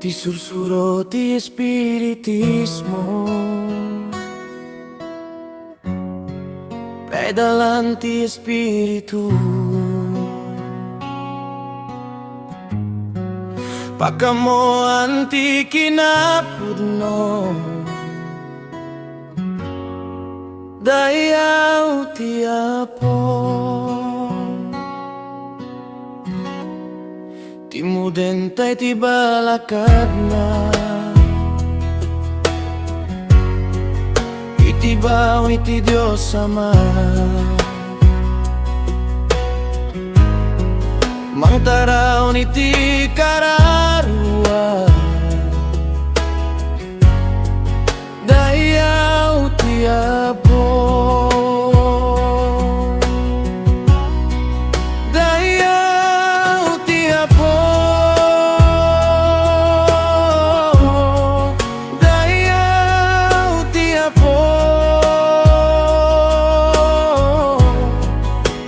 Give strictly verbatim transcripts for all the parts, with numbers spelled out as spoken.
Isursuro ti espiritismo, pedalan ti espiritu, pakaammoan ti kinapudno. Dayaw ti Apo. Timmuden ta iti balakadna, iti bao iti Dios Ama. Mangtaraon iti kararuan. Dayaw ti Apo. Dayaw ti Apo. Dayaw ti Apo.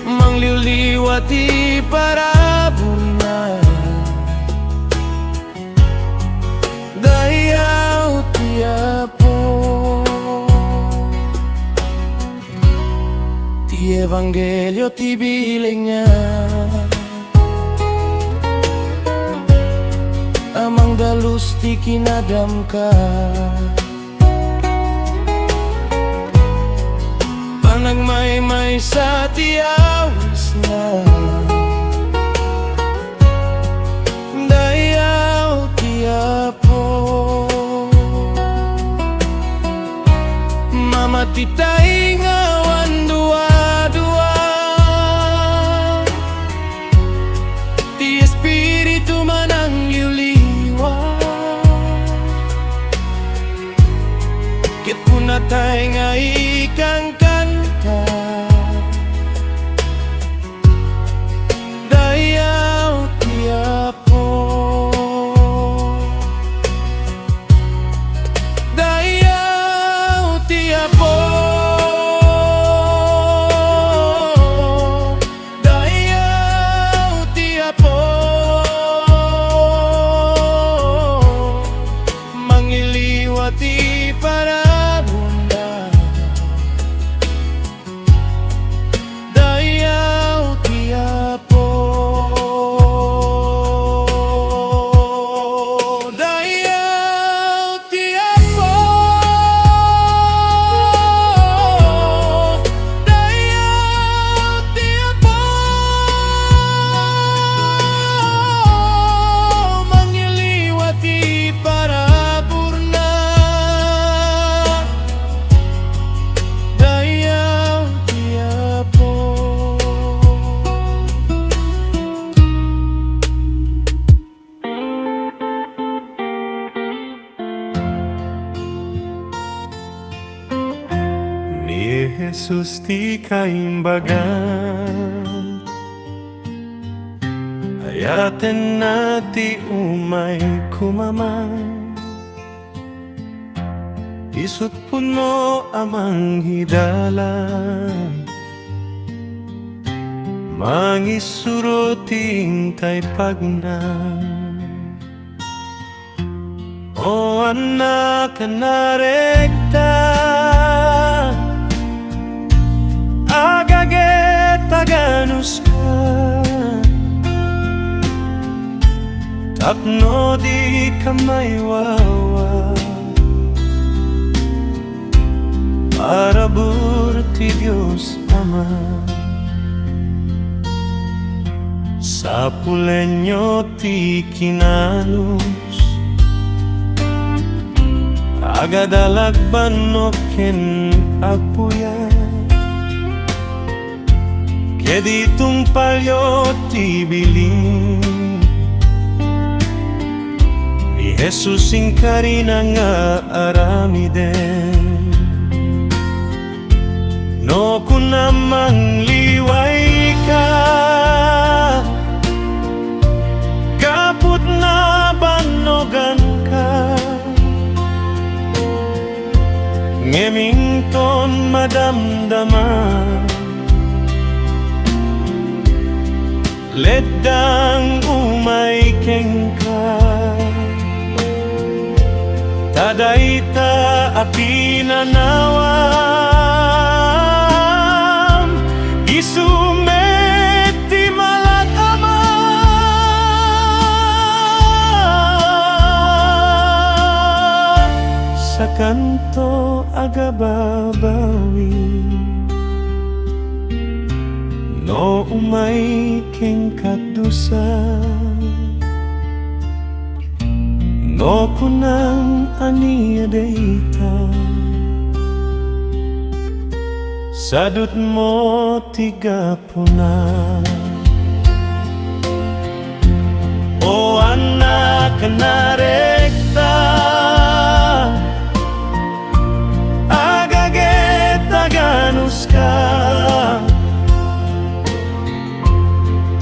Mangliwliwa ti parabur. Dayaw ti Apo. Ti ebanghelio ti bilingan a mangdalus ti kinadamka. Panagmaymaysa ti awisna. Dayaw ti Apo. Mamati tay nga awan duadua. Ti Espiritu manangliwliwa. Ket kunatay nga ikankanta. Dayaw ti Apo. Dayaw ti Apo. Dayaw ti Apo. Mangliwliwa ti paraburna. Dayaw ti Apo. Dayaw ti Apo. Dayaw ti Apo. Mangliwliwa ti paraburna. Dayaw ti Apo. Ni Jesus ti kaimbagan, ayatenna ti umay kumaman. Isu't pudno a mangidalan, mangisuro ti intay pagna. O annak a narekta, agagayat, aganuska, tapno dika maiwawa. Parabur ti Dios Ama. Sapulenyo ti kinanus, agadalag bannok ken agpuyat. Ket itungpalyo ti bilin ni Jesus, inkarina nga aramiden. No kunam mangliwayka gapu ta nabannoganka, ngem inton madamdama, leddang umay kenka. Dayta a pinanawam, isu met ti malat a mat-, sakanto agababawi. No umay kenka dusa, no kunam ania dayta, sadutmo ti gapuna. O annak a narekta, agageta ganuska,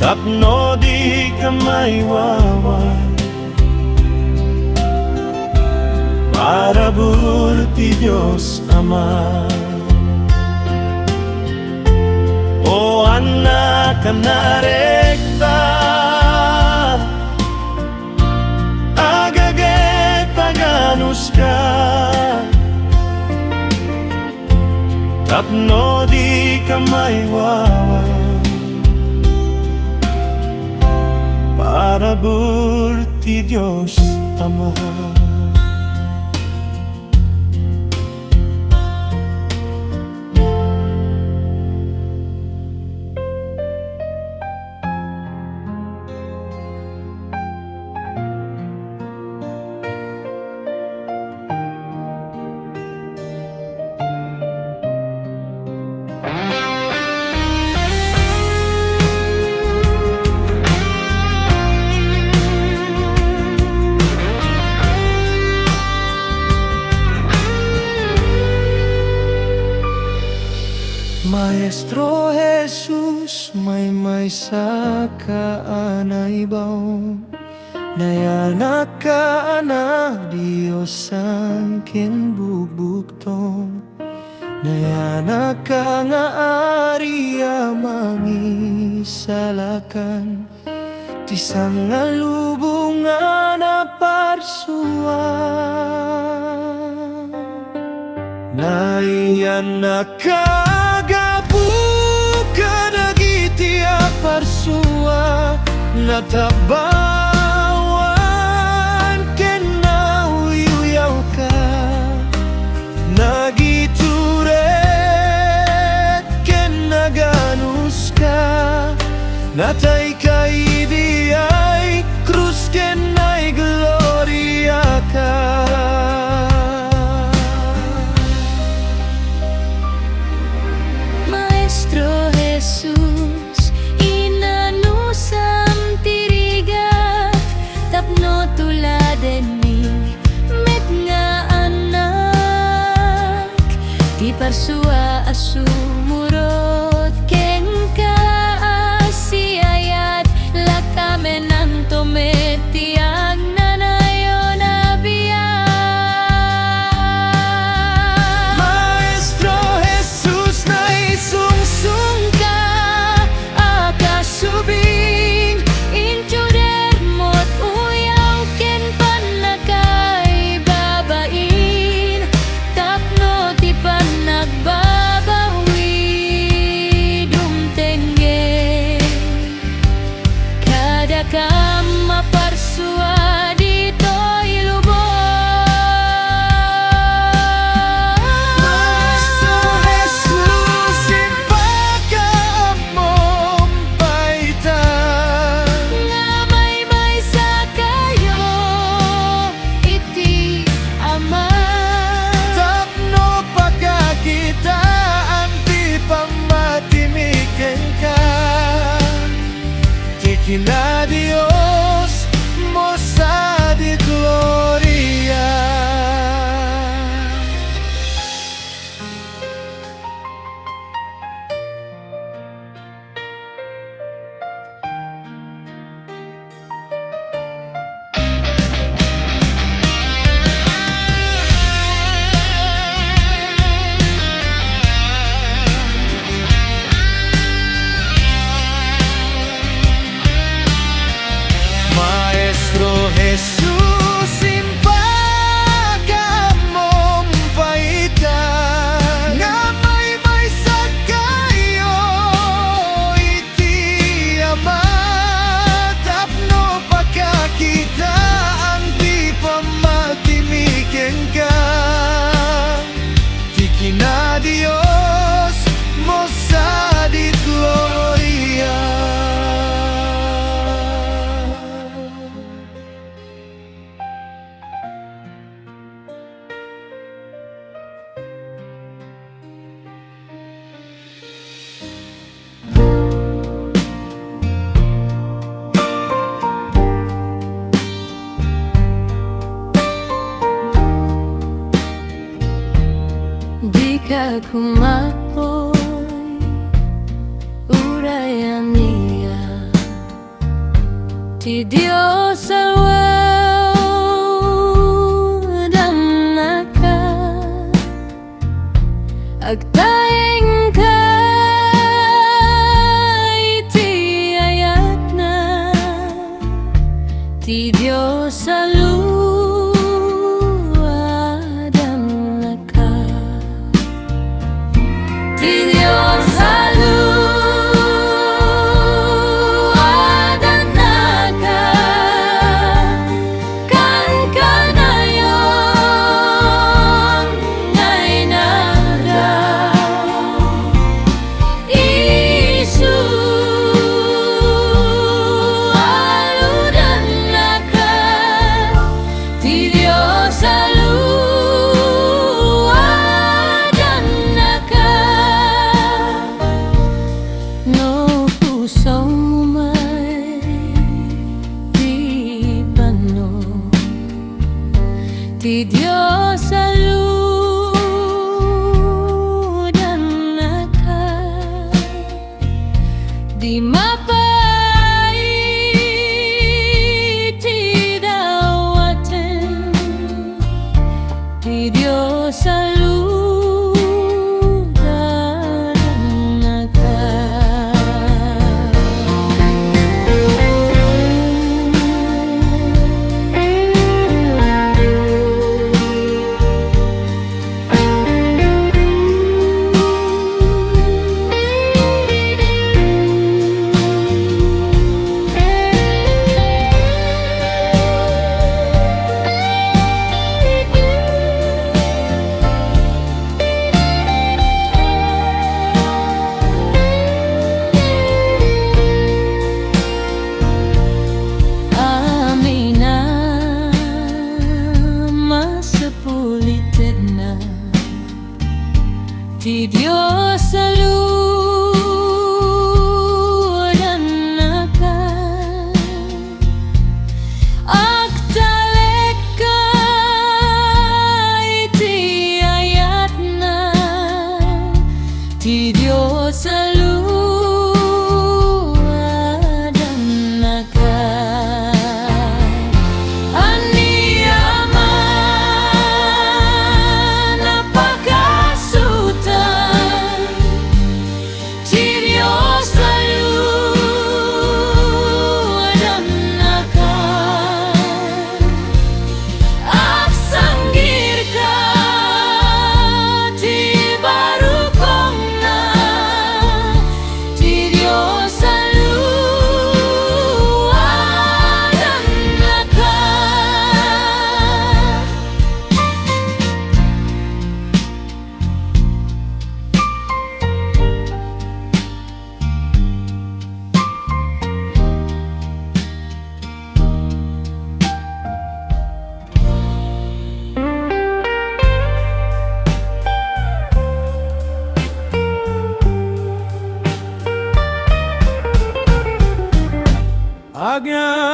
tapno dika maiwawa, parabur ti Dios Ama. O annak a narekta, agageta ganuska, tapno dika maiwawa, parabur ti Dios Ama. Maestro Jesus, maymaysaka a naibaon. Nayanakka a nadiosan ken bugbugto. Nayanakka nga Ari a mangisalakan ti sangalubongan a parsua. Nayanakka gapu kadagiti a parsua, natabawan ken nauyuyawka, nagitured ken naganuska, natayka idiay krus ken naigloriaka. Maestro Jesus, inanusam ti rigat tapno tuladenmi met nga annak ti parsua a sumurot kenka a siayat. Lakamenanto met ti agnanayon a biag. Maestro Jesus, naisungsongka a kasubing, intioder met uyaw ken pannakaibabain tapno ti pannakbabawi dumtenggen kadakam a parsua ditoy lubong. Maestro Jesus, ipakaammom pay ta nga maymaysakayo iti Ama, tapno pakakitaan ti pammatimi kenka, ti kina-Dios mo sadi gloria. Kumapoy, uray ania ti Dios a luadannaka. Agtaengka iti ayatna, ti Dios a luadannaka. Ti Dios a luadannaka, kankanayon nga inaldaw. Isu a luadannaka, ti Dios a luadannaka. No pusongmo met ti bannog, ti Dios a luadannaka. Di mapaay ti dawatem, ti Dios a luadannaka. Amin a masapul itedna, ti Dios a luadannaka. Agtalekka iti ayatna, ti Dios a luadannaka. Ania man a pakasutan, ti Dios a luadannaka. Agsanggirka ti barukongna, ti Dios a luadannaka.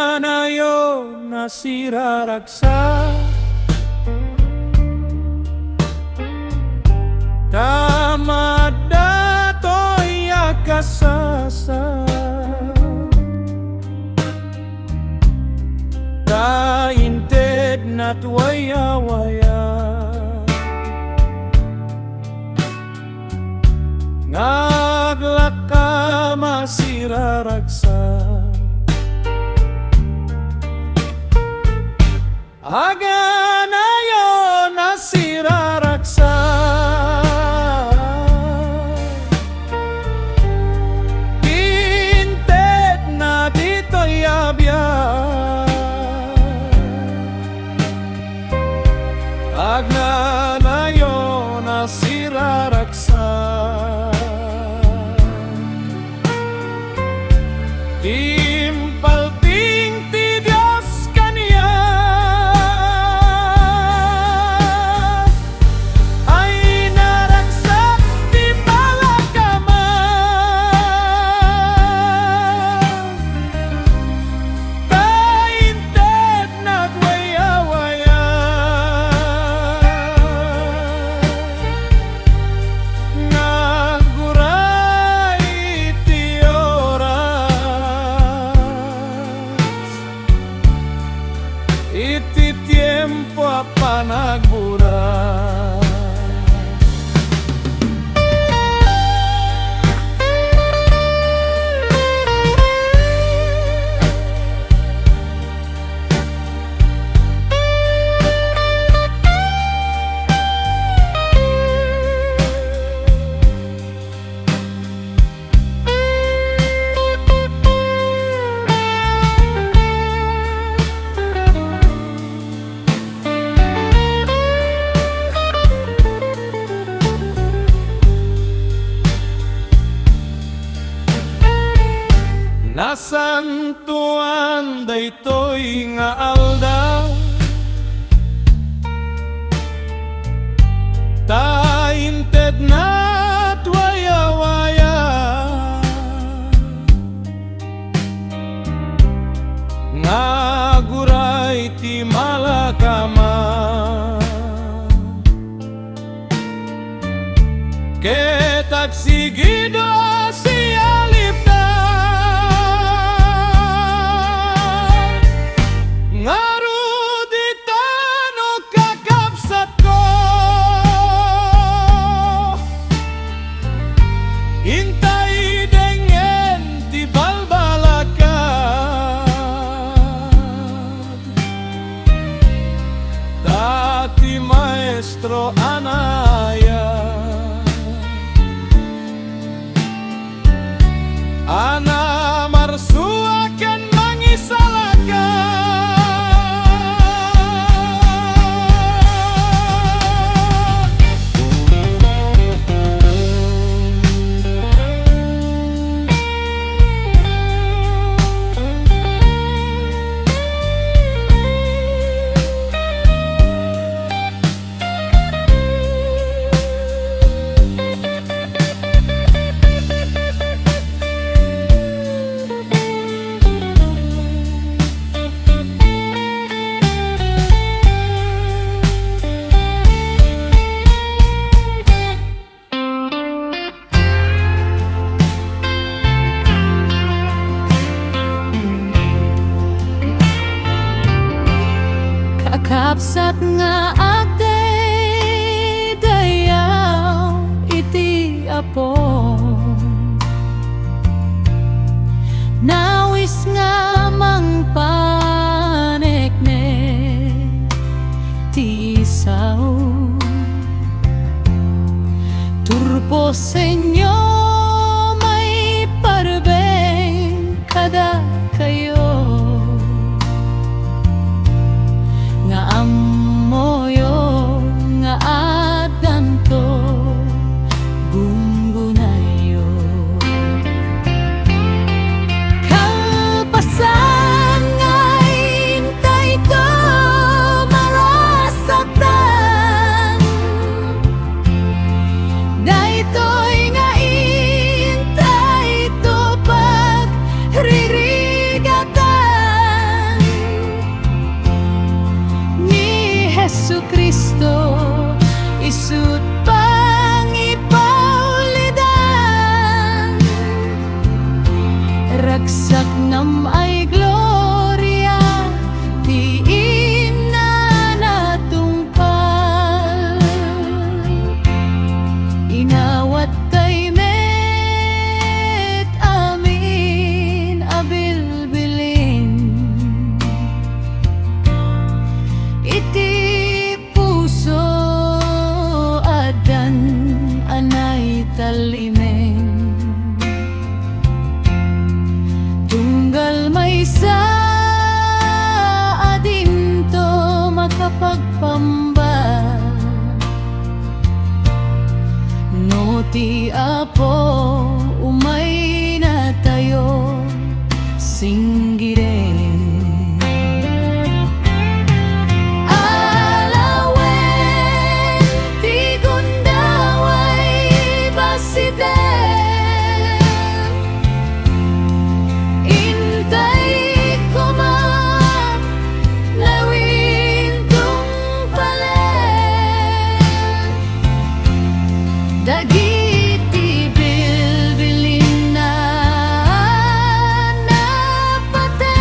Agnanayon a siraragsak, ta madda toy a kasasa. Ta inted natwaya-waya nga aglakam a siraragsak. Aganayon a siraragsak, intedna ditoy a biag. Agnanayon a siraragsak, impalting ti Dios kaniak a inaragsak ti palakaman. Ta inted natwaya-waya. tiempo a panagbura. Nasantoan daytoy nga aldaw, ta intedna ti wayawaya nga aguray ti malakama. Ket agsigido a sialipda. Ngarud, itano, kakabsatko, intay dengngen ti balbalakad. Ta ti Maestro anaya a namarsua ken mangisalakan. Kakabsat nga agdaydayaw iti Apo, nawis nga mangpaneknek ti sao. Turpo, Señor, maiparbeng kadakayo nga ammoyo nga addanto gunggonayo. Kalpasan nga intayto marasatan, daytoy nga intayto pagririgatan ni Jesu-Cristo, isu't pangipaulidan. Ragsaknam ay gloria ti imna natungpal. Inawat tay met amin a bilbilin iti puso addan a naitallimen. Tunggal maysa a dinto makapagpamba, no ti Apo umaynatayo, singgiden. Alawen ti gundaway basiten, intay koma nawintungpalen dagiti bilbilinna a napateg.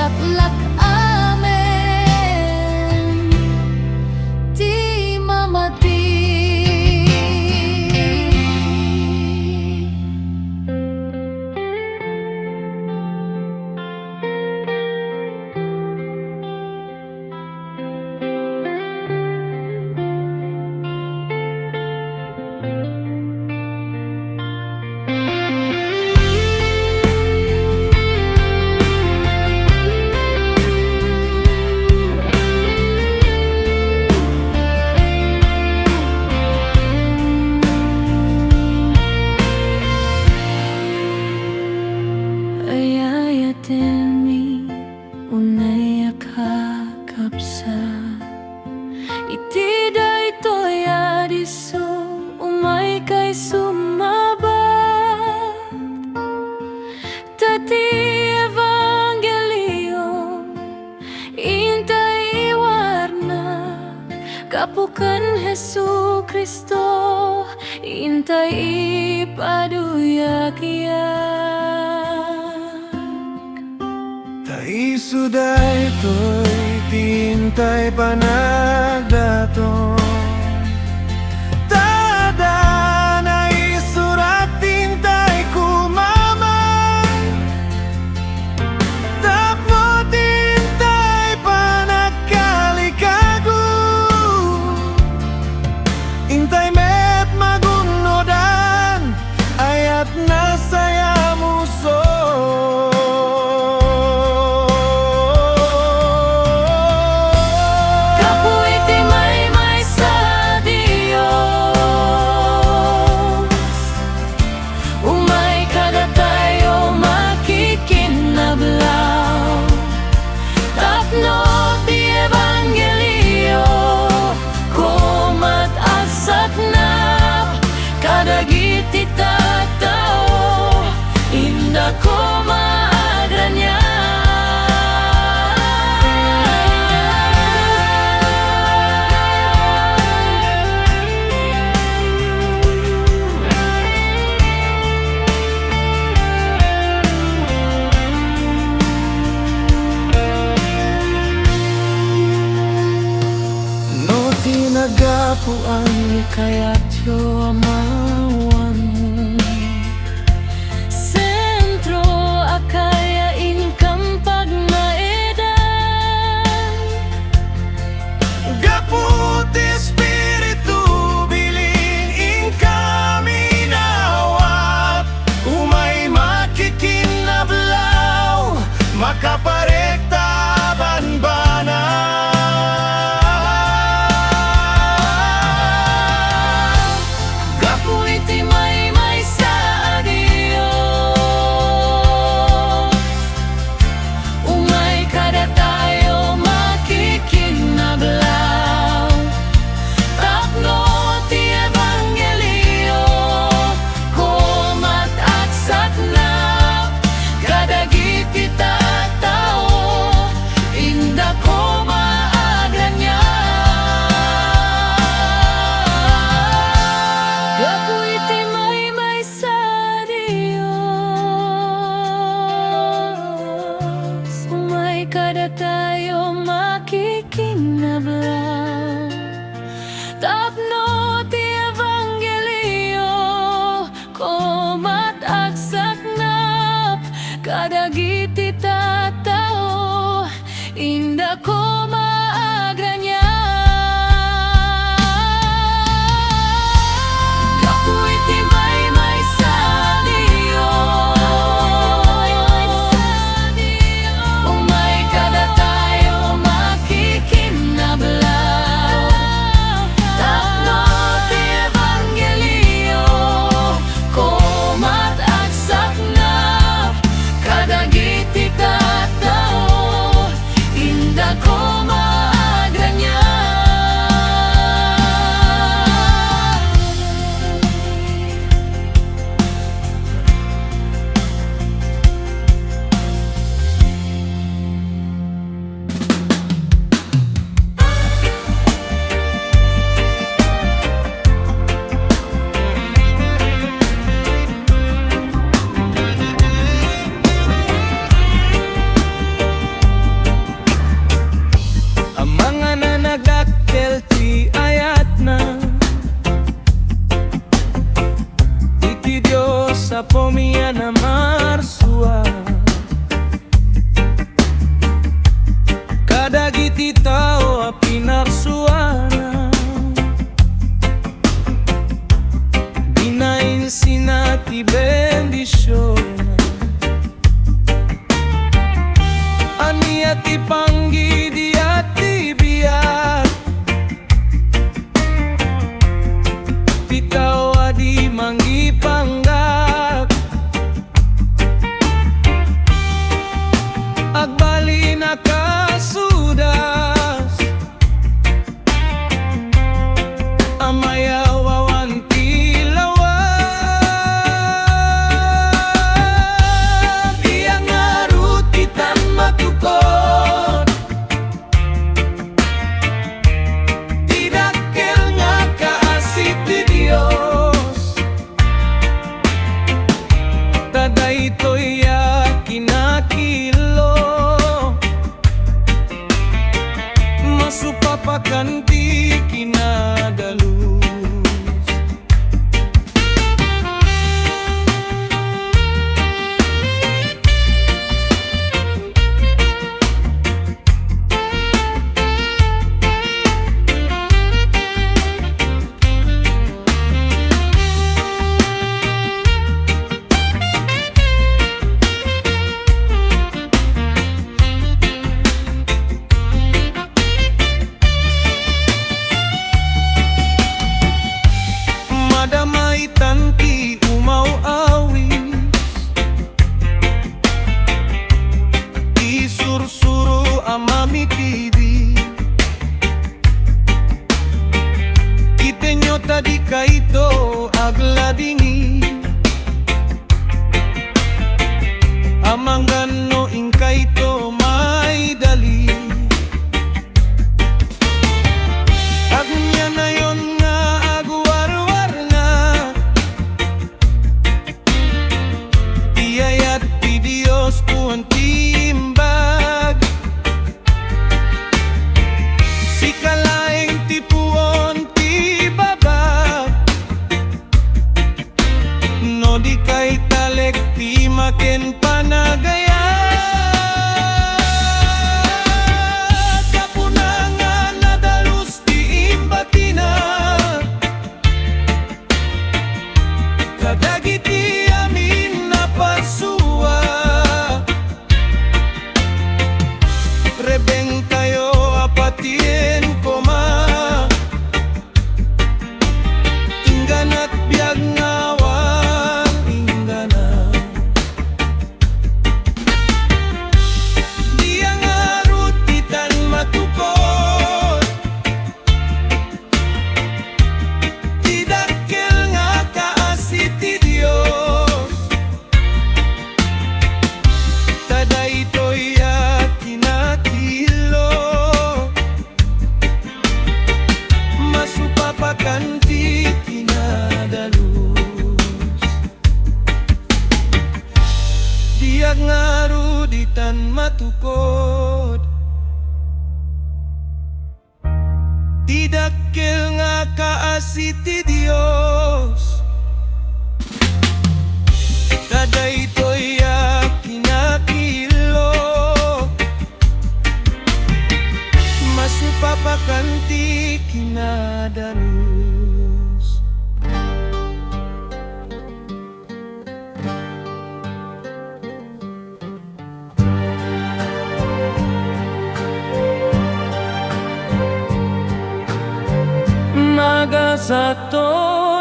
Lak amin ti mamati. Ay, ay, atenmi. Unay a kakabsat, iti daytoy a disso, umaykay summabat. Ta ti ebanghelio, intay iwarnak gapu ken Jesu-Cristo, intay ipaduyak. Ta isu daytoy ti intay panagdaton. Ta adda naisurat ti intay kumaman. Tapno ti intay panagkalikago, intay met magunnodan. Ayat nasayamuso. Gapu iti maymaysa a Dios, umay kadatayo makikinnablaw. Tapno ti ebanghelio komat agsaknap kadagiti tattao, inda koma agraniag. No ti nagapuan, kayatyo a mawan sentro a kaya inkam pagnaedan. Gapu ti Espiritu, bilin inkam inawat. Umay makikinnablaw, makaparekta a banbanag. Gapu iti maymaysa a Dios, umay kadatayo makikinnablaw. Tapno ti ebanghelio komat agsaknap kadagiti tattao, inda koma agraniag. Gapu iti maymaysa a Dios, umay kadatayo makikinnablaw. Tapno ti ebanghelio komat agsaknap kadagiti tattao, inda koma agraniag. Gapu iti maymaysa a Dios, umay kadatayo makikinnablaw. Tapno ti ebanghelio komat agsaknap kadagiti tattao, inda koma Dagiti tao a pinarsuana, dina insina ti bendisionna. Ania ti panggidiat ti biag? Ti tao a di mangipanggap, agbalin a kasudas, a mayaw awan ti lawa. Diak ngarud ditan matukod ti dakkel nga kaasi ti Dios. Ta daytoy a kinakillo, masupapakan ti kinadalus. Madama itan ti umaw-awis, ti sursuro a mamitidi. Kitaenyo ta dikayto agladingit, amangan no inkayto maidalin. Agnianayon nga agwarwarna, ti ayat ti Dios puon ti imbag. Sika laeng ti puon ti baba. No dikay talek ti makin panagayat, gapuna nga nadalus ti imbatina kadagiti amin a parsua. Rebengtayo a patien koma, ingganat biag nga awan inggana. Diak ngarud ditan matukod ti dakkel nga kaasi ti Dios. Ta daytoy a kinakillo, masupapakan ti kinadalus. Diak ngarud ditan matukod ti dakkel nga kaasi ti Dios. Ta daytoy a kinakillo, masupapakan ti kinadalus. Nagasatto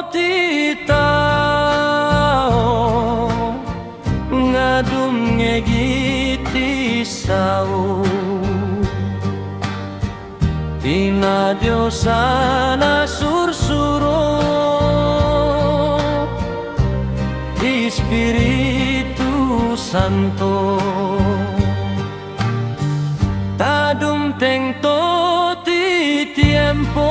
ti tao nga dumngeg iti sao ti nadiosan a sursuro ti Espiritu Santo. Ta dumtengto ti tiempo,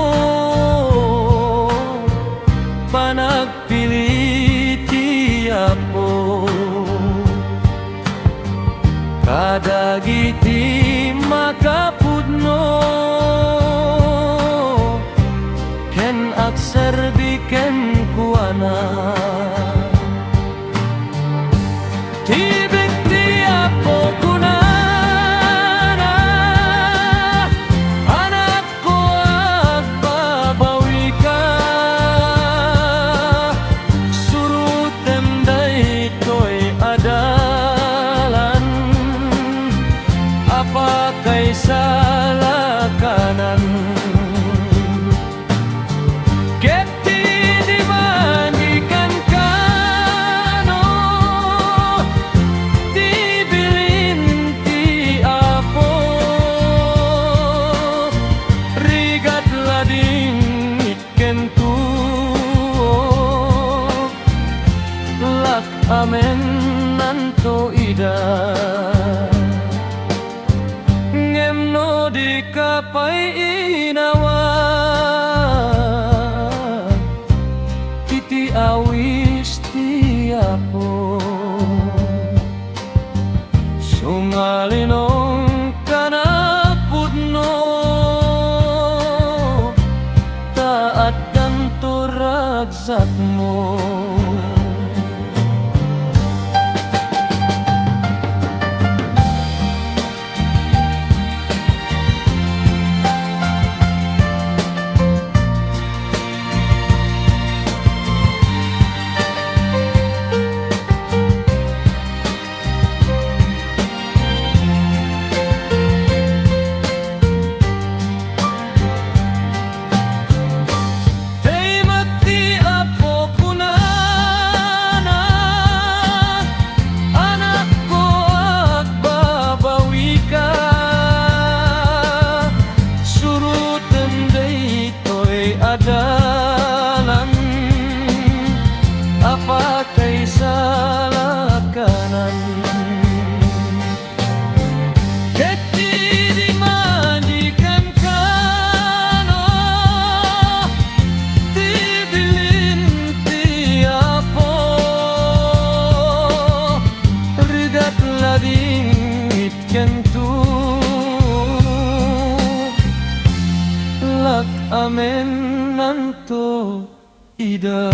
panagpili ti Apo kadagiti makapudno ken agserbi kenkuana. Tibek ti Apo kunana, Apakaisalakan. Ket ti dimaen kankano ti bilin ti Apo, rigat lading kento, lak-amennanto ida. Ngem no dika pay inawat iti awis ti Apo, sungalinongkan a pudno ta addanto ragsakmo. Dayta met ti Apo kunana, "Anakko, agbabawika. Suroten daytoy a dalan a pakaisalakanan." Ket idi madi kankano ti bilin ti Apo, rigat ladingit kento, lak-amennanto ida.